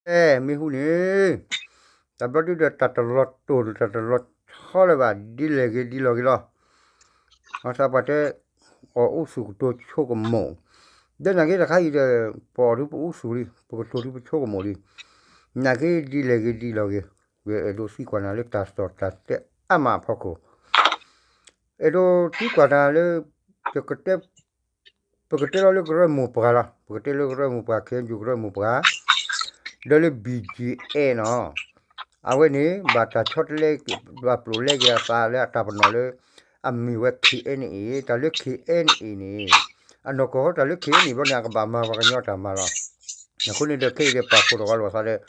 မ့ၢ်ဟူန့ၣ် တဘျီဒုဒီးတၢ်တလီၤတိၢ်တၢ်တလီၤဆီလၢၤဘၣ် ဒ်လဲၣ်ဂ့ၤဒ်လဲၣ်ဂ့ၤလီၤ. အသးပှၤတဲ အီၣ်အူသူၣ်ကတိၤဆိကမိၣ်, ဒီးနာ်က့တခါအံၤဒီး ပအီၣ်ဒုပအူသူၣ်လံ ပကတိၤဒုပဆိကမိၣ်လံ. နာ်က့ဒ်လဲၣ်ဂ့ၤဒ်လဲၣ်ဂ့ၤ, အဲၣ်ဒိးသံကွၢ်နၤလၢတၢ်စီၣ်တၢ်တဲအါမးအဖီခိၣ် အဲၣ်ဒိးသံကွၢ်နၤလၢ ပကတဲလီၤလၢကရၢမိၢ်ပှၢ်လီၤ. ပကတဲလၢကရၢမိၢ်ပှၢ် ခ့ၣ်အဲၣ်ယူၣ်ကရၢမိၢ်ပှၢ် ဒီးလၢ ဘီၣ်ကၠံၣ်အဲၣ် နီၤ, အဝဲန့ၣ် ဘၣ်တၢ်ဆီတလဲ ဘၣ်ပျိာ်လဲက့ၤအသးလၢအတၢ်ပနီၣ်လၢ အမ့ၢ်ဝဲ ခ့ၣ်အဲၣ်ယူၣ် တၢ်လၢ ခ့ၣ်အဲၣ်ယူၣ် န့ၣ် အနီၢ်ကီၢ်ဃီတၢ်လၢ ခ့ၣ်အဲၣ်ယူၣ် ဘျီန့ၣ် အကဘၣ်မၤပှၤကညီတၢ်မၤလီၤ. အဃိန့ၣ်ဒီးခဲအံၤဒီးပာ်ဖှိၣ်ထီၣ်က့ၤလိာ်သးဒီး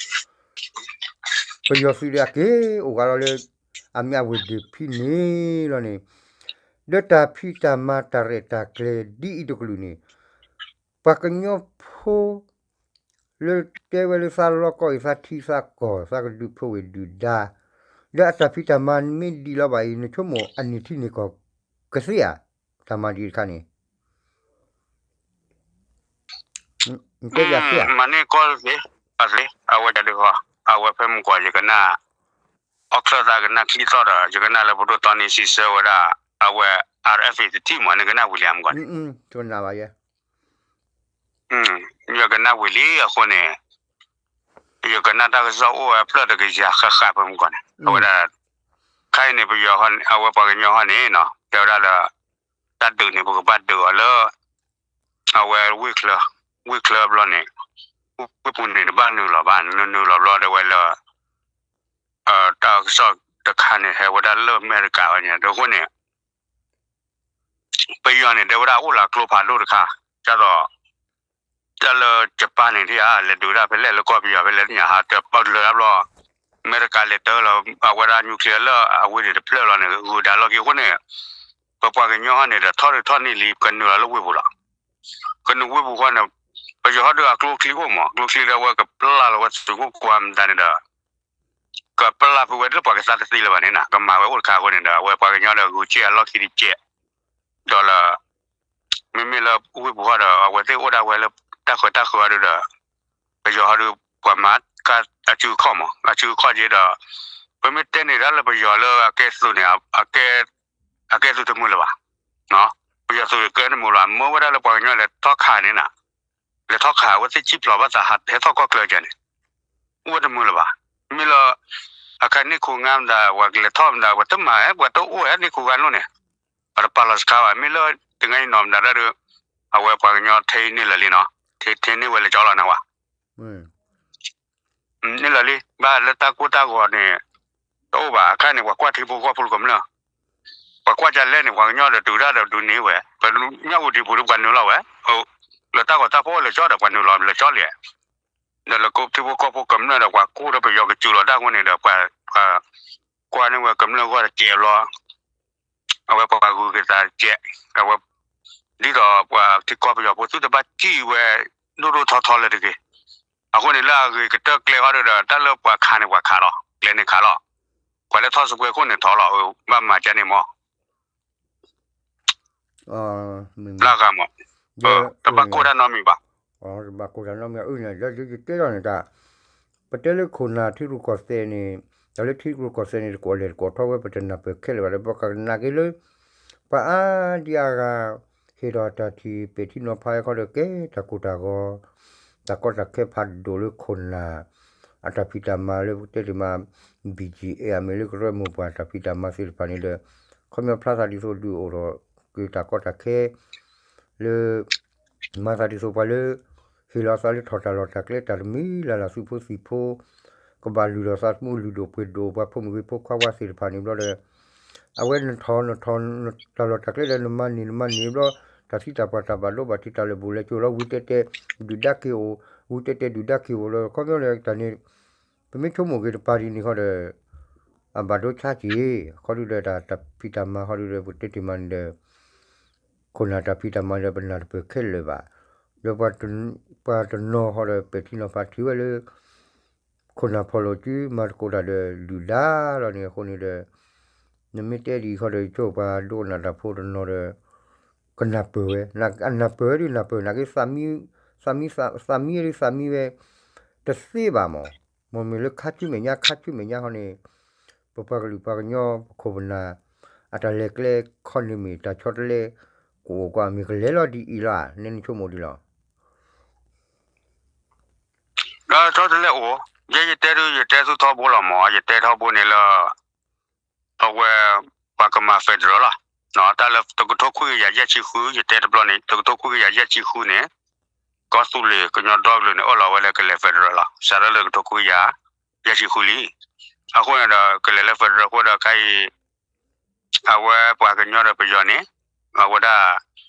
ပယီၤသုးဒီးအက့ၤအိၣ်ဂၤလီၤလၢ အမ့ၢ်အဝ့ၢ်ဒ့ၣ်ဖံန့ၣ်လီၤန့ၣ်, ဒီးတၢ်ဖံးတၢ်မၤတၢ်ရဲၣ်တၢ်ကျဲၤဒ်အံၤတကလုာ်န့ၣ် ပှၤကညီဖိ လၢတဲဝဲလၢသးလီကီၢ်အံၤ သးထံသးကီၢ် သးကဒုးဖုးဝ့ၢ်ဒုၣ်ဒါ, ဒီးအတၢ်ဖံးတၢ်မၤမ့ၢ်ဒံးလီၤဘၣ်အံၤ နဆိကမိၣ်အန့ၢ်ထံန့ၢ်ကီၢ်ကသ့ဧါ, တၢ်မၤဒံးတခါန့ၣ် တဲယၤသ့ဧါ. မၤန့ၢ်ကီၢ်သ့, အသ့, အဝဲတၢ်ဒုးဃီ, အဝဲဖဲမုၢ်ကီၢ် ယကနၣ် အီၣ်ချၢသးကနၣ်ချံသီၣ်ဒီး ယကနၣ်လၢပဒိၣ်တီနံစံးဆၢဝဲဒၣ် အဝဲ RFA တထံၣ်မး နကနၣ်ဝံၤလံဧါ မုၢ်ကီၢ်န့ၣ် ယကနၣ်ဝံၤလံအဃိန့ၣ် ယကနၣ်တၢ်ကစီၣ်အိၣ်ဝဲဖျၢၣ်တကယၤဃၣ်ဃၣ်ဖဲမုၢ်ကီၢ်န့ၣ် အဝဲဒၣ် ခဲအံၤန့ၣ် ပယီၤ အဝဲပှၤကညီဟီန့ၣ် တဲဝဲဒၣ်လၢ တၢ်ဒုးန့ၣ် ပကဘၣ်ဒုးအီၤလၢ အဝဲ ဝ့ၢ်ချၢဘျီန့ၣ် ဝ့ၢ်ပူၤန့ၣ် တဘၣ်နုာ်လီၤဘၣ် နနုာ်လီၤဘျီတဲဝဲလၢ တၢ်ကစီၣ်တခါန့ၣ် ဟဲဝဲဒၣ်လၢအမဲရကၤဝဲန့ၣ် အဃိန့ၣ် ပယီၤန့ၣ် တဲဝဲဒၣ်အိၣ်လၢကျိဖးဒိၣ်တခါ ဒ်သိး တၢ်လၢယပၣ်န့ၣ်ဒ်ဧါ လဲၤဒုးဒၣ်ဖဲလဲၣ်လၢကီၢ်ပယီၤဖဲလဲၣ်သ့ၣ်ညါဟး တပလၢၤတၢ်ဘျီ အမဲရကၤလဲၤတၢလီၤ အဝဲဒၣ် nuclear လၢအဝ့ၢ်န့ၣ်တဖျၢၣ်လီၤန့ၣ် ဂုၤဒါလီၢ်ခံအဃိန့ၣ် ပပှၤကညီဟီန့ၣ်ဒီး ထီၣ်ဒုးထီၣ်န့ၢ်လံ ကနုာ်လီၤလၢဝ့ၢ်ပူၤလီၤ. ကနုာ်ဝ့ၢ်ပူၤဃီန့ၣ် ပယီၤဟီဒုးအကျိချံအိၣ်မး ကျိချံဒီးအဝဲကပျၢ်လီၤဝဲသုးခိၣ်ကွၢ်မတၤန့ၣ်ဒီး ကပျၢ်ဖုးဝဲလၢပှၤကသးတသ့လၢၤဘၣ်န့ၣ် ကမၤဝဲအိၣ်တခါအဃိန့ၣ်ဒီး အဝဲပှၤကညီဒီးဂုာ်စ့ၢ်အလီၢ်ခံတကဲး ဒီးလၢ မ့မ့ၢ်လၢဝ့ၢ်ပူၤဃီဒီး အဝဲသ့ၣ်အိၣ်ဒၣ်ဝဲလၢတၢ်ဃၢၤတၢ်ဃၢၤအီၤဒုးဒီး ပယီၤဟီဒုး ပှၤမၤကါအစုအခီၣ်မး အစုအခီၣ်က့ဒီး ပမ့ၢ်တဲန့ၣ်ဒၣ်လၢပယီၤလၢအကဲသုးန့ၣ် အကဲသုးတမုာ်လၢၤဘၣ်. ပယီၤသုးကဲတမုာ်လၢၤ မၢဝဲဒၣ်လၢပှၤကညီလဲၤထီၣ်ခးန့ၣ်နၤ လဲၤထီၣ်ခး အဝဲသ့ၣ်စံၣ်ဖျိးဘၣ်သးဟးဟဲထီၣ်ကီၢ်ချၢကန့ၣ် အိၣ်ဝဲတမုာ်လၢၤဘၣ်. မ့ၢ်လၢ အခါန့ၣ်ခိၣ်ငါမတၤ ပှၤကလဲၤထီၣ်မတၤ ပှၤတမၤ ပှၤတအိၣ်ဝဲန့ၣ်ခိၣ်ဂၤလိၣ်န့ၣ် ပှၤတပာ်လီၤစခါဘၣ် မ့ၢ်လၢတနံၤအံၤနီၢ်မတၤတၢ်ဒုး အဝဲပှၤကညီထဲအံၤန့ၢ်လၢာ်လံနီၤ ထဲန့ၢ်ဝဲလၢာ်ကၠီလီၤနဝဲ န့ၢ်လၢာ်လံ ဘၣ်လၢတၢ်ကိၢ်တၢ်ဂီၤန့ၣ် တအိၣ်ဘၣ် အခါန့ၣ် ပှၤကွၢ်ထံဖိကီၢ်ဖိကမျၢၢ် ပှၤကွၢ်ကလဲၣ်န့ၣ် ပှၤကညီဒီးဒုးတၢ်ဒီးဒုးန့ၢ်ဝဲ ပညၣ်အူဒံးပူၤဒီးပှၤနုာ်လီၤဝဲ လၢတၢ်ဂီၤတၢ်ဖီၣ်အိၣ်လၢာ်ကၠီဒီးပှၤနုာ်လီၤလၢာ်ကၠီလံ ဒီးလၢထံဖိကီၢ်ဖိကမျၢၢ်ဒီးပှၤကိၢ်ဒီးပယီၤကစူၤလီၤတၢ်အဃိန့ၣ်ဒီး ပှၤ ကွၢ်န့ၢ်ဝဲကမျၢၢ်ဂီၢ်တစဲးဘျီ အဝဲပှၤဂုၤက့ၤသးတစဲး အဝဲ ဒ်သိးပှၤထံကီၢ်ပယီၤဖိသုတဘၣ်စံၣ်ဝဲ ဒိၣ်ဒိၣ်ထီထီလၢၤတဂ့ၤ. အဃိန့ၣ် လၢအဂ့ၤကတၢၢ်ကျဲဃီဒီး တၢ်လၢပှၤခးန့ၣ်ပှၤခးလီၤ ကျဲန့ၣ်ခးလီၤ ပှၤလၢထီၣ်စုကဝဲၤခိၣ်န့ၣ်ထီၣ်လီၤ ဘၣ်မၤကန့ၣ်မး လၢအဂၤမး တဘၣ်ကိၢ်တၢ်နီတမံၤဘၣ် တဘၣ်ကိၢ်တၢ်နီတမံၤ အအုၣ်န့ၣ် လၢယတဲလီၤန့ၣ်တၢ် ပတဲလၢခိၣ်နၢ်ထံရူၢ်ကီၢ်သဲးန့ၣ် တၢ်လၢထံရူၢ်ကီၢ်သဲးန့ၣ် တကိးလဲၤတကိးထီၣ်ဝဲ ပတနၢ်ပၢၢ်ခဲလၢာ်ဘၣ်ဒီး ပကနာ်က့ၤလၢ ပှၤအါဒံအါဂၤ ဟ့ၣ်ဒီးတၢ်ထံၣ်ပဲာ်ထံနီၤဖးခီဒီး ကဲတၢ်ကိၢ်တၢ်ဂီၤ တၢ်ကီတၢ်ခဲဖးဒိၣ်လၢခိၣ်နၢ် အတၢ်ဖံးတၢ်မၤလၢပတဲတ့ၢ်မး ဘံၣ်ကၠံၣ်အဲၣ် အမ့ၢ်လၢကရၢမိၢ်ပှၢ်တၢ်ဖံးတၢ်မၤသ့ၣ်တဖၣ်န့ၣ်ဒီး ခီပညီဖျါသးဒ်သိးဒုးအိၣ်ထီၣ်က့ၤတၢ်ကီတၢ်ခဲ လၢ မၤသးဒ်သိးပှၤလၢ ဟ့ၣ်လီၤသးလၢထီၣ်တၢ်လီၢ်တၢ်ကျဲတၢ်တမံၤလၢ်လၢ် သုးဖိသံၣ်ဖိ ကဘၣ်လုၢ်ထီၣ်သးသမူလုၢ်ဒိၣ်ပှ့ၤဒိၣ် ပှၤဖိမုၣ်ဂ့ၤဖိခွါဝါသ့ၣ်တဖၣ်န့ၣ်ဘျီဒီး အဝဲနထီၣ်နထီၣ်တၢ်လီၢ်တၢ်ကျဲဒီး နမၤန့ၢ်နမၤန့ၢ်ဘျီ တၢ်သံတၢ်ပှၢ်တၢ်ဘၣ်ဒိဘၣ်ထံးတၢ်လၢာ်ဘူၣ်လဲၤကၠိလီၤ ဝံၤတဲတဲ ဒုၣ်ဒါက့ၤအိၣ် ဝံၤတဲတဲဒုၣ်ဒါက့ၤအိၣ်လီၤ ခီပညီဒီးတၢ်န့ၣ် ပမ့ၢ်ဆိကမိၣ်က့ၤတပၤဒ်န့ၣ်ဃီဒီး အဘၣ်ဒိဆါက့ၤ ခီဒုဒီးတၢ်ဖံးတၢ်မၤခီဒုဒီး ပတဲတ့ၢ်မးန့ၣ်ဒီး ခိၣ်နၢ်တၢ်ဖံးတၢ်မၤဒီး ပနၢ်တပၢၢ်ခဲလၢာ်ဘၣ်. ဒီးပှၤတနီၤဃီဒီး ပဲာ်ထံနီၤဖးထံၣ်ဝဲလၢ ခိၣ်နၢ်ဖီၣ်လိာ်စု မၤသကိးတၢ်ဒီးဒုၣ်ဒါလီၤန့ၣ်အဃိန့ၣ်ဒီး နမ့ၢ်တဲဒ်အံၤခီဒီး ယဆိပှၤဒိကနၣ်တၢ်ဖိတနီၤဒီး ကနၢ်ပၢၢ်ဝဲ အနၢ်ပၢၢ်ဝဲဒ်နၢ်ပၢၢ် နာ်က့ သးမံ သးမံ သးမံဝဲဒ်သးမံဝဲ တသ့ဘၣ်မး, မ့မ့ၢ်လၢခါဆူမဲာ်ညါ ခါဆူမဲာ်ညါဟီန့ၣ် ပပှၤကလုာ်ပှၤကညီပခိၣ်ပနၢ် အတၢ်လဲၤကျဲခီန့ၣ်မ့ၢ် တၢ်ဆီတလဲကအိၣ်ကွၢ် မ့ၢ်ကလဲၤလီၤဒ်အံၤလီၤဧါ, နဲနဆိကမိၣ်ဒ်လဲၣ်. ဒီးဆီတလဲအိၣ်, ယဲယတဲဒုး ယတဲဆူထီဘိလီၤမး, ယတဲထီဘိန့ၣ်လၢ အဝဲ ပှၤကမၤ federal လီၤ. တၢ်လၢတကထိခွံကယၤယဲၢ်ဆံဃု ယတဲတဘျီန့ၣ် တကထိခွံကယၤယဲၢ်ဆံဃုန့ၣ် ကီၢ်သူလ့ၤကညီဒီကလုာ်န့ၣ် အိၣ်လီၤဝဲလၢကလဲၤ federal လီၤ. စးထီၣ်လၢတကထိခွံကယၤယဲၢ်ဆံဃုလံ. အဃိန့ၣ်ဒီး ကလဲၤလၢ federal အဃိဒီးခဲအံၤ အဝဲပှၤကညီဒီးပယီၤန့ၣ် အဝဲဒၣ်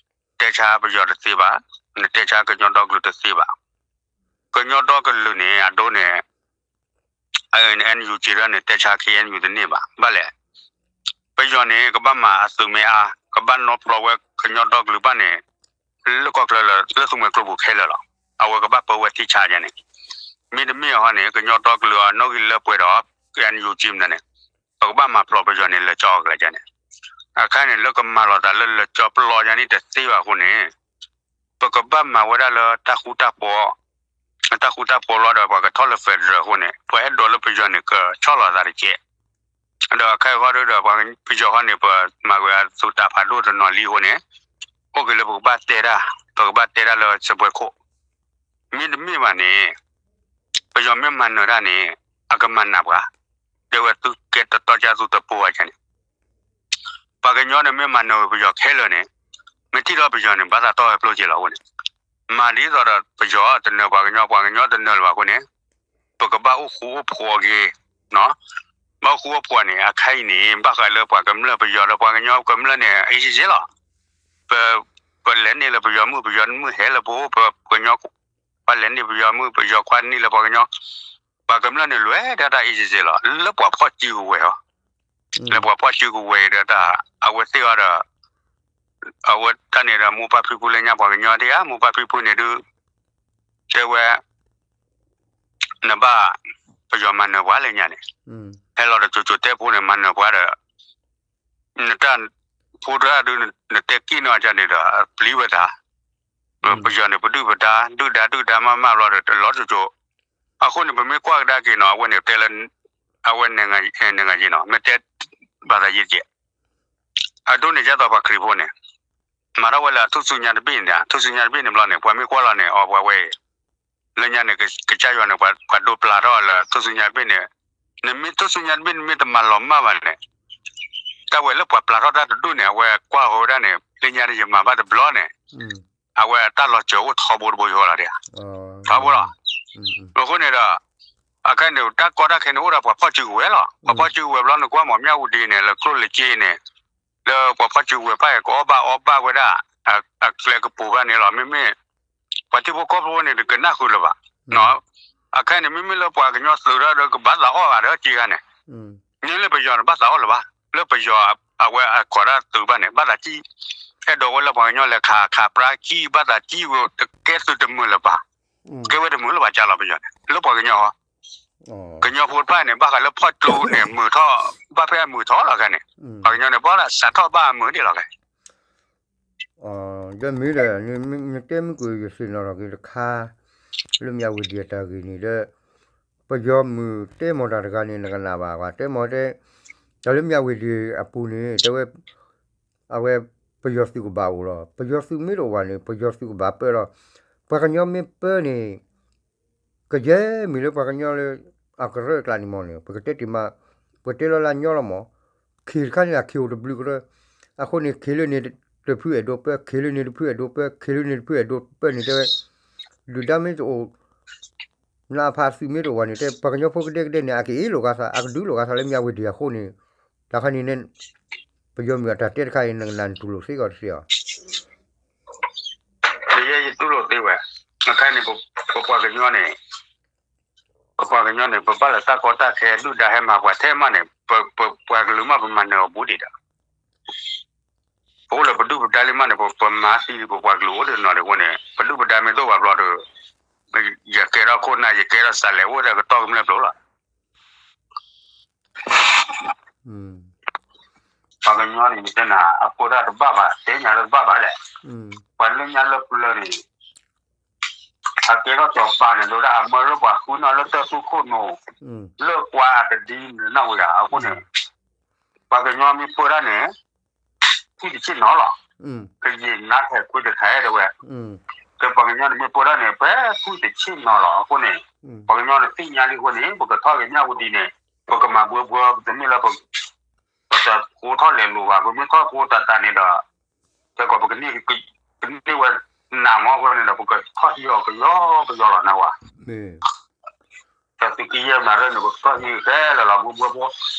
တဲဆါပယီၤတသ့ဘၣ်, နတဲဆါကညီဒီကလုာ်တသ့ဘၣ်. ကညီဒီကလုာ်န့ၣ် အဒိန့ၣ် NUG ဒၣ်န့ၣ် တဲဆါ K N U တန့ၢ်ဘၣ်. ဘၣ်လဲၣ်, ပယီၤန့ၣ် ကဘၣ်မၤအသုးမ့ၢ်အါ, ကဘၣ်နီဖျိဝဲကညီဒီကလုာ်ဘၣ်န့ၣ် လၢကီၢ်ချၢလၢ လၢသူမှဲကျိပူၤခဲလၢာ်လီၤ. အဝဲကဘၣ်ပၢဝဲထံဆါယဲန့ၣ်, မ့တမ့ၢ်အီၤန့ၣ် ကညီဒီကလုာ်အနီၣ်ဂံၢ်လၢပှဲၤဒီး NUG မနုၤန့ၣ် ပကဘၣ်မၤပျီပယီၤန့ၣ် လၢကၠီအကျါန့ၣ်, အခါန့ၣ် လၢကမၤလိာ်သးလၢလၢကၠီပျီယဲန့ၣ်တသ့ဘၣ်အဃိန့ၣ် ပကဘၣ်မၤဝဲဒၣ်လၢတၢ်ဃူတၢ်ဖိး, တၢ်ဃူတၢ်ဖိးလီၤဒီး ပှၤကထီၣ်လၢ federal အဃိန့ၣ် ပှၤအဲၣ်ဒိးလၢပယီၤန့ၣ် ကဆီၣ်လီၤသးတကဲး. ဒီးခဲအံၤဃီဒီး ပယီၤဃီန့ၣ် ပမၤကွံာ်အသူၣ်တၢ်ဖးဒိၣ်တနီၤလံအဃိန့ၣ် အိၣ်က့ၤလၢပကဘၣ်တဲတၢ်, ပကဘၣ်တဲတၢ်လၢစပွဲခိၣ်, မ့တမ့ၢ်ဘၣ်န့ၣ် ပယီၤမ့ၢ်မၤနၢၤတၢ်န့ၣ် အကမၤနးပှၤ, တဲဝဲသုကဲတတီကၢ်သူတပိၤဝဲန့ၣ် ပှၤကညီန့ၣ်မ့ၢ်မၤနၢၤပယီၤခဲလၢာ်န့ၣ် မ့ၢ်ထံၣ်ထီၣ်ပယီၤန့ၣ် ဘၣ်သးတီၢ်ဝဲဖျိက့ၤလီၤအဃိန့ၣ်, မၤဒ်သိးဒီးပယီၤတနၢၤပှၤကညီ ပှၤကညီတနၢၤလၢၤဘၣ်အဃိန့ၣ်, ပကဘၣ်အိၣ်ဃူအိၣ်ဖိးအဂ့ၤ, ဘၣ်အိၣ်ဃူအိၣ်ဖိးန့ၣ် အခါအံၤန့ၣ် ဘၣ်ဃးလၢပှၤကမျၢၢ်ပယီၤဒီးပှၤကညီကမျၢၢ်န့ၣ် အံၤစ့စ့လီၤ. ပ ပလဲၤန့ၢ်လၢပယီၤမုၣ် ပယီၤမုၣ်ဟဲလၢပအိၣ် ပကညီ ပှၤလဲၤန့ၢ်ပယီၤမုၣ် ပယီၤခွါန့ၢ်လၢပှၤကညီ, ပှၤကမျၢၢ်န့ၣ်လွဲၢ်ဒၣ်တၢ်အံၤစ့စ့လီၤ. လၢပှၤဖီၣ်စုကဝဲၤအီၤ, လၢပှၤဖီၣ်စုကဝဲၤဒီးတၢ် အဝဲသ့ၣ်အီၤဒီး အဝဲတၢ်န့ၣ်ဒီး မိၢ်ပၢ်ဖံဖုလၢညါပှၤကညီဒ်ဧါ, မိၢ်ပၢ်ဖံဖုန့ၣ်ဒုး တဲဝဲ နဘၣ် ပယီၤမၤနၢၤပှၤလၢညါန့ၣ်, ဟဲလီၤဒီးကၠိကၠိတဲဖိန့ၣ် မၤနၢၤပှၤဒီး နတၢ်ဖိတၢ်ဒုး နတဲက့ၣ်နီၣ်အကန့ၣ်ဒီး ပျံၤဝဲတၢ်, ပယီၤန့ၣ် ပဒုၣ်ပဒါ ဒုၣ်ဒါဒုၣ်ဒါမးမးဘျီဒီး တလီၤကၠိကၠိ, အဃိန့ၣ် ပမ့ၢ်ကွၢ်ကဒါက့ၤနီၤ အဝဲန့ၣ်တဲလၢ အဝဲ နဂၤယ့နီၤ မ့ၢ်တဲ ဘၣ်သးယ့တက့ၢ်, အဒိန့ၣ် ဒ်သိးပှၤခရံာ်ဖိန့ၣ် မၤထီၣ်ဝဲလၢအထူၣ်စုညါတဘ့ၣ်န့ၣ် ထူၣ်စုညါတဘ့ၣ်န့ၣ်ဘျီန့ၣ် ပှၤမ့ၢ်ကွၢ်လီၤန့ၣ် အီၤပှၤဝဲအံၤ လၢညါန့ၣ် ကစၢ်ယွၤန့ၣ် ပှၤဒိပျၢ်ထီၣ်လၢထူၣ်စုညါတဘ့ၣ်န့ၣ်, နမ့ၢ်ထူၣ်စုညါတဘ့ၣ် နမ့ၢ်တမၤလီၤမၢ်ဘၣ်န့ၣ်, တၢ်ဝဲလၢပှၤပျၢ်ထီၣ်တၢ်တဒူၣ်န့ၣ် အဝဲကွၢ်ဃီဝဲဒၣ်န့ၣ် လၢညါန့ၣ် ယမၤဘၣ်တဘျီန့ၣ် အဝဲအတၢ်လီၤစၢၤအိၣ်ထီဘိတဘိယဟီလီၤဒၣ်, ထီဘိလီၤ. အဃိန့ၣ်ဒီး အခါန့ၣ် တၢ်ကီတၢ်ခဲန့ၣ်အိၣ်ဒီးပှၤဖီၣ်စုကဝဲၤလီၤ. ပှၤဖီၣ်စုကဝဲၤဘျီ နကွၢ်မီၢ်မၠၣ်ဝတံၤန့ၣ် လၢကျိၣ်လၢစ့န့ၣ် လၢပှၤဖီၣ်စုကဝဲၤဖၣ်အံၤ ကအီၣ်ဘၣ်အီဘၣ်ဝဲဒၣ် အကျဲကပူၤဘၣ်န့ၣ်လီၤ. မ့မ့ၢ် ပှၤထံဖိကီၢ်ဖိန့ၣ် တကနၣ်ဃုာ်လၢၤဘၣ်. အခါန့ၣ် မ့မ့ၢ်လၢပှၤကညီသုးဒီး ကဘၣ်သးအီၣ်ဂၤဒီးက့ၤဂၤန့ၣ်, မ့ၢ်လၢပယီၤန့ၣ်ဘၣ်သးအီၣ်လၢၤဘၣ်. လၢပယီၤအဝဲအခိးတၢ်သုးဘၣ်န့ၣ် ဘၣ်သးစံၣ်, အဲၣ်ဒိးဝဲလၢပှၤကညီလဲၤခးခးပြၢကံ ဘၣ်သးစံၣ်ဝဲ တကဲသုးတမုာ်လၢၤဘၣ်. ကဲဝဲတမုာ်လၢၤဘၣ်ကၢ်လီၤပယီၤန့ၣ် လၢပှၤကညီဟီ ကညီဖိတဖၣ်န့ၣ် ဘၣ်ဃးလၢဖီၣ်ကျိန့ၣ် မုာ်ထီၣ် ဘၣ်ဖဲအမုာ်ထီၣ်လီၤခဲန့ၣ်, ပှၤကညီန့ၣ် ဘၣ်သးစးထီၣ်ဘၣ်အမုာ်ဒ်လီၤခဲ ဒီးမ့ၢ်ဒီး နတဲမုၢ်ကွံာ်ယသ့ၣ်နီၣ်ထီၣ်က့ၤတခါ လၢမၠၣ်ဝတံၤအတၢ်ဂ့ၢ်န့ၣ်ဒီး ပယီၤမုၢ်တဲမီၢ်တၢ်တဂၤန့ၣ် နကနၣ်ဘၣ် ပှၤတဲမီၢ်တဲ တၢ်လၢမၠၣ်ဝတံၤအပူၤန့ၣ် တဲဝဲ အဝဲ ပယီၤသုးကဘၣ်အိၣ်လီၤ. ပယီၤသုးမ့ၢ်တအိၣ်ဘၣ်န့ၣ် ပယီၤသုးကဘၣ်ပၢလီၤ. ပှၤကညီမ့ၢ်ပၢန့ၣ် ကယဲၢ်မ့ၢ်လၢပှၤကညီလၢ အကရၢအကျါန့ၣ်မီၢ်န့ၣ် ပကတဲတ့ၢ်မး ပတဲလီၤလၢညီလီၤမီၢ်, ခ့တခါန့ၣ် အခ့အိၣ်တဘျုးကရၢ, အဃိန့ၣ် ခ့လၢန့ၣ်တဖုအဲၣ်ဒိးပၢ ခ့လၢန့ၣ်တဖုအဲၣ်ဒိးပၢ ခ့လၢန့ၣ်တဖုအဲၣ်ဒိးပၢန့ၣ်တဲဝဲ, ဒုၣ်ဒါမ့ၢ်တအိၣ် နအဖးသုးမ့ၢ်တအိၣ်ဘၣ်န့ၣ် တဲပှၤကညီဖိကဒဲကဒဲန့ၣ် အကအ့ၣ်လိာ်ကသး အကဒုးလိာ်ကသးလၢမၠၣ်ဝတံၤအဃိန့ၣ် တၢ်ခါန့ၣ် ပယီၤမုၢ်အတၢ်တဲတခါအံၤ နကနၣ်နတူၢ်လိာ်သ့ကီးတသ့အီၤ ယဲယတူၢ်လိာ်သ့ဝဲ, အခါန့ၣ် ပပှၤကညီန့ၣ် ပပှၤကညီန့ၣ် ပဘၣ်လၢတၢ်ကီတၢ်ခဲ ဒုၣ်ဒါဟဲမၤပှၤထဲမးန့ၣ် ပပှၤကလုာ်မး ပမၤနၢၤအီၤဘူးဒံးဒီး ပအိၣ်လၢပဒုၣ်ပဒါလံမးန့ၣ် ပမၤသံပပှၤကလုာ်အိၣ်ဒီးနီၢ်ဒံးအဃိန့ၣ် ပဒုၣ်ပဒါမ့ၢ်တအိၣ်ဘၣ်ဘျီဒီး ယကဲထီၣ်ခိၣ်နၢ် ယကဲထီၣ်စးလဲၤအိၣ်ဒီးကတီၢ်ကမျၢၢ်ဖျိလီၤ ပှၤကညီန့ၣ် ယတဲနၤ အဃိဒၣ်တဘၣ်ဘၣ် တဲညါလၢတဘၣ်ဘၣ်လဲၣ်, ပှၤလၢညါလၢပျၢၤန့ၣ် အကဲထီၣ်စီၤပၤန့ၣ် ဒိၣ်ဒၣ်အမၢလၢပှၤဃုနီၢ်လၢတၢ်သူခိၣ်နူာ် လၢကွၢ်တဒ်န့ၣ်နၢ်ဝဲဒၣ် အဃိန့ၣ် ပှၤကညီမ့ၢ်ပၢတၢ်န့ၣ် ထွံၣ်တဆ့ၣ်နီၤလီၤ. ကယံာ်နါထဲးခွ့တခါအဲၣ်ဒိးဝဲ ကပှၤကညီန့ၣ်မ့ၢ်ပၢတၢ်န့ၣ် ဖဲထွံၣ်တဆ့ၣ်နီၤလီၤ. အဃိန့ၣ် ပှၤကညီန့ၣ်သ့ၣ်ညါလံအဃိန့ၣ် ပကထီၣ်ဂ့ၤညၣ်ဝူဒံးန့ၣ် ပကမၤဘှီဘှီ တမ့ၢ်လၢ ပတဃိထီၣ်လဲၤလိၤဘၣ်. ပမ့ၢ်ထီၣ်ဃိတၢ်တၢ်န့ၣ်ဒီး တဲကီးပကန့ၢ် ကန့ၢ်ဝဲနးမးအဃိန့ၣ်ဒီး ပကထီၣ်ဟံးအီၤကယီကယီလီၤနဝဲ တၢ်သုးက့ယဲၢ်မၤရၢၢ်န့ၣ် ပကထီၣ်ဟံးခဲလၢာ်လီၤ ဘှီဘှီဘှီ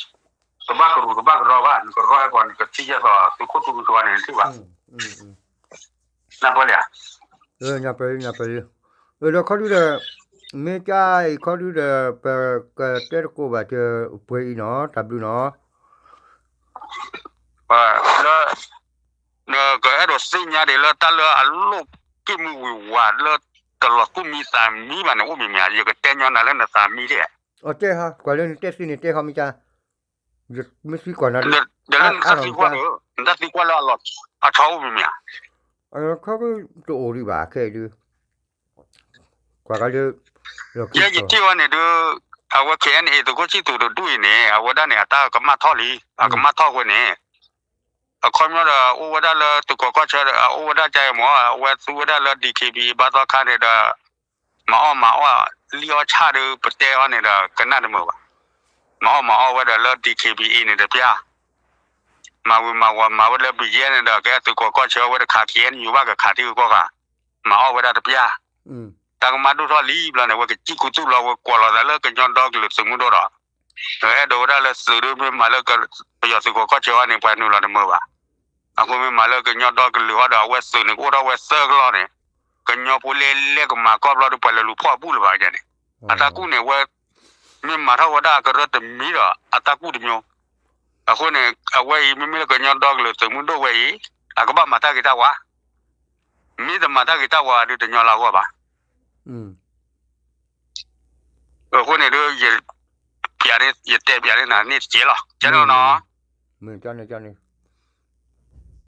တဘၣ်ကရူၢ်တဘၣ်ကရၢဘၣ် နကရၢၢ်ဟဲကီး နကထံၣ်ယဲၢ်သီသုးခိၣ်တူၢ်ကဝါန့ၣ်ထံၣ်ဘၣ် နၢ်ပၢၢ်လံဧါ ညါပၢၢ်လံ ညါပၢၢ်လံ ဒီးခီဒုဒီး မ့ၢ်ကါအံၤခီဒုဒီး ပကတဲတကိးဘၣ်ကပှဲၤအံၤနီၤ တၢ်ဘျုးနီၤ လၢ နကအဲၣ်ဒိးသ့ၣ်ညါဒံးလၢတၢ်လၢအလိၣ်က့ၢ်မုၢ်ဝံၤဝၤလၢ တလီၤသူၣ်မံသးမံဘၣ်န့ၣ် အိၣ်မံၤမံၤဧါ ယကတဲညီနၤလၢနသးမံဒံး အတဲဟီ ကွၢ်လၢနတဲသ့န့ၣ် တဲဟီမ့ၢ်ကါ မ့ၢ်သံကွၢ်နၤဒ် ဒီးလၢနတၢ်သံကွၢ်ဒီး နတၢ်သံကွၢ်လၢအလီၤ အထီအိၣ်မံၤမံၤဧါ ခီကတအိၣ်ဒံးဘၣ်ခဲအံၤဒု ကွၢ်ကါလၢ ယဲယထံၣ်ဝဲန့ၣ်ဒု အဝဲ K N A သုးခိၣ်ဆံၣ်သူးတဒူၣ်အံၤန့ၣ် အဝဲဒၣ်န့ၣ် အတၢ်ကမၣ်ထီၣ်လံ အကမၣ်ထီၣ်ဝဲန့ၣ် အခီပညီဒီး အိၣ်ဝဲဒၣ်လၢသုးကီၢ်ကီၢ်ဆၢ အအိၣ်ဝဲဒၣ်ကါအံၤမ့ၢ် အဝဲသူဝဲဒၣ်လၢ D K B A ဘါသီခါန့ၣ်ဒီး မၤအီၣ်မၤအီၣ် လံၣ်အီၣ်ဆၣ်ဒီး ပတဲအီၤန့ၣ်ဒီး ကနၣ်တမုာ်ဘၣ်. မၤအီၣ်မၤအီၣ်ဝဲဒီးလၢ D K B A န့ၣ်တပျၢ် မၤဝံၤမၤဝီၤမၤဝဲလၢ B G F န့ၣ်ဒီး ကဟဲသုးကီၢ်ကီၢ်ဆၢဝဲတခး K N U ဘၣ်ကခးထံဂုၤကီၢ်ဂၤ မၤအီၣ်ဝဲဒၣ်တပျၢ် တၢ်ကမၣ်ဒိၣ်ထီၣ်လံဘျီန့ၣ် ဝဲကစံၣ်ခူသူၣ်လီၤ ဝဲကွၢ်လီၤသးလၢကညီဒီကလုာ်သုးမုၢ်ဒိၣ်ဒီး အဲၣ်ဒိးဝဲဒၣ်လၢသုးဒု မ့ၢ်မၤလၢ ပယီၤသုးကီၢ်ကီၢ်ဆၢအီၤန့ၣ် ပှၤနုာ်လီၤတမုာ်ဘၣ်. အဃိမ့ၢ်မၤလၢကညီဒီကလုာ်ဟီဒီး အဝဲသုးန့ၣ် ကအိၣ်ထီၣ်ဝဲသၢကလီၢ်န့ၣ် ကညီဖိလဲလဲကမၤကီၢ်ဘျီဒီး ပှၤလဲၤလူၤဖီၣ်အဘူၣ်လၢၤဘၣ်န့ၣ် အတၢ်ကူၣ်န့ၣ် အဝဲ မ့ၢ်မၤထီၣ်ဝဲဒၣ်အကရၢတမံၤဒီး အတၢ်ကူၣ်တမံၤ အဃိန့ၣ် အဝဲအံၤမ့မ့ၢ်လၢကညီဒီကလုာ်သုးမုၢ်ဒိၣ်ဝဲအံၤ အကဘၣ်မၤတၢ်ဂ့ၤတၢ်ဝါ မ့ၢ်တမၤတၢ်ဂ့ၤတၢ်ဝါဒီးတညီလၢအဂီၢ်ဘၣ်. အဃိန့ၣ်ဒု ယတဲပၠးန့ၢ်နၤန့ၣ်တကဲလီၤ ကဲနီၤနီၤ